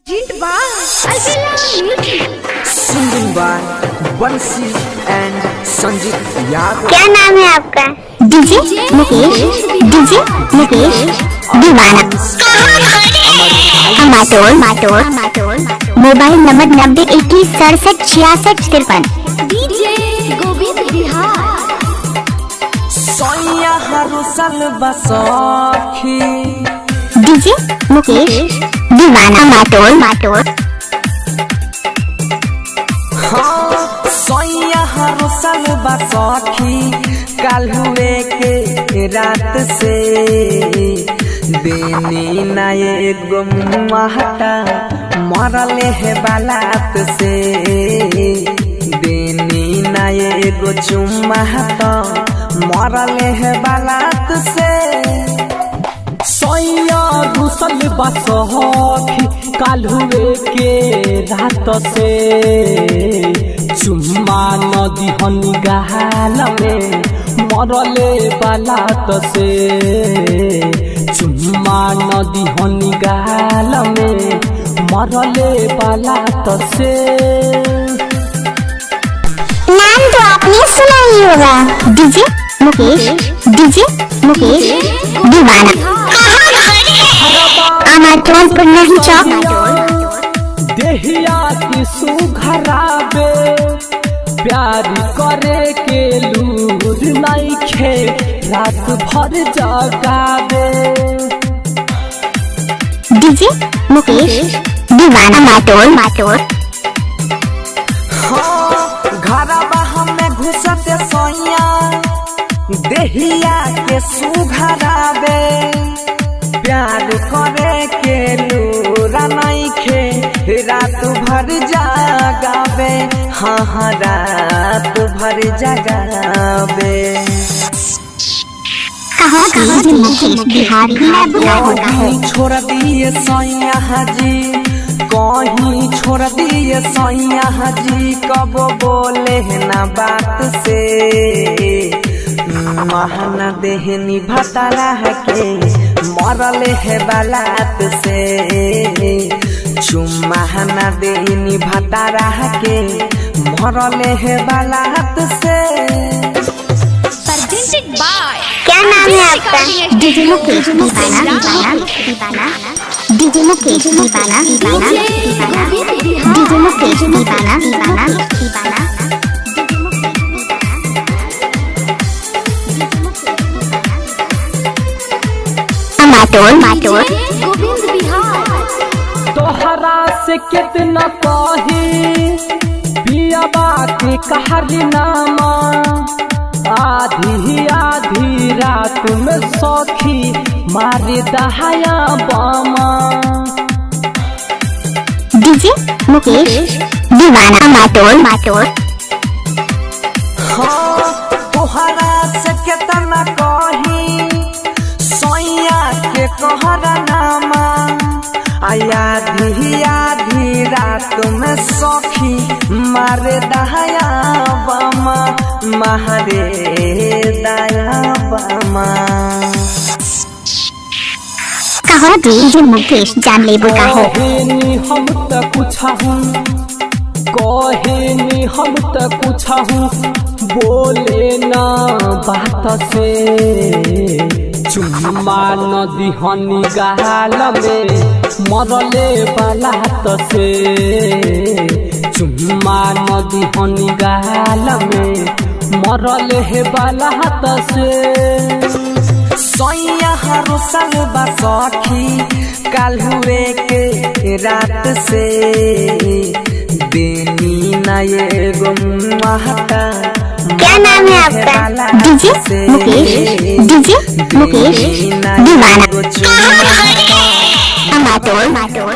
Singing by Bansi and Sanjeet Yadav. क्या नाम है आपका? डीजे मुकेश, डीजे मुकेश दीवाना। अमाटोल माटोल माटोल। Mobile number 90 21 67 66 53। DJ Govind Bihar. सोया हरुसल बसखी। डीजे मुकेश दीवाना माटोल माटोल। हाँ, सोया हरुसल बसखी काल हुए के रात से देनी ना एगो महता मरले है बालात से। देनी ना एगो चुम्मा तो मरले है बालात से। सैया घुसल बसखी काल्हुए के रात से चुम्मा नदी हनी गाल में मरले बालात से। चुम्मा नदी हनी गाल में मरले बालात से। नाम तो आपने सुना ही होगा। डीजे मुकेश, डीजे मुकेश दीवाना। अमाटोल पुन्नही चौक। देहिया की सुघराबे प्यार करे के लूर नइखे रात भर जगावे। डीजे मुकेश दीवाना माटोल माटोल। हाँ, घरबा हमें घुसते सोया देहिया के सुघराबे प्यार करे के लूरा नइखे रात भर जगावे। हाँ हाँ, रात भर जगावे। कहाँ डीजे मुकेश बिहार ही ना बुरा होता है। कहीं छोड़ दिए सैया हाजी, कहीं छोड़ दिए सैया हाजी, कब बोले ना बात से। महाना देहनी भतारा के मरले है बालात से। चुम्मा देहनी भतारा के मरले है बालात से। प्रेजेंटेड बाय क्या नाम है आपका? डीजे मुकेश दीवाना दीवाना दीवाना। डीजे मुकेश दीवाना दीवाना दीवाना। डीजे मुकेश दीवाना दीवाना दीवाना। अमाटोल माटोल। गोविंद बिहार। तोहरा से कितना कही पियाबा के कहरी नामा आधी आधी रात में सखी मारे दहाया बामा। डीजे मुकेश दीवाना माटोल माटोल। हाँ, तोहरा से केतना कही सैया के कहरा नामा आधी आधी रात में सखी मारे दहाया बामा, मारे दया बामा। कहो डीजे मुकेश जान ले बुका है। कहेनी हम त कुछ हूँ, कहेनी हम त कुछ हूँ बोले ना बात से। चुम्मा नदी हनी गाल में मरले बालात से। चुम्मा नदी हनी गाल में मरले हे बालात से। सैया हरुसल बसखी काल हुए के रात से देनी ना एगो महता। क्या नाम है आपका? डीजे मुकेश, डीजे मुकेश दीवाना। अमाटोल माटोल।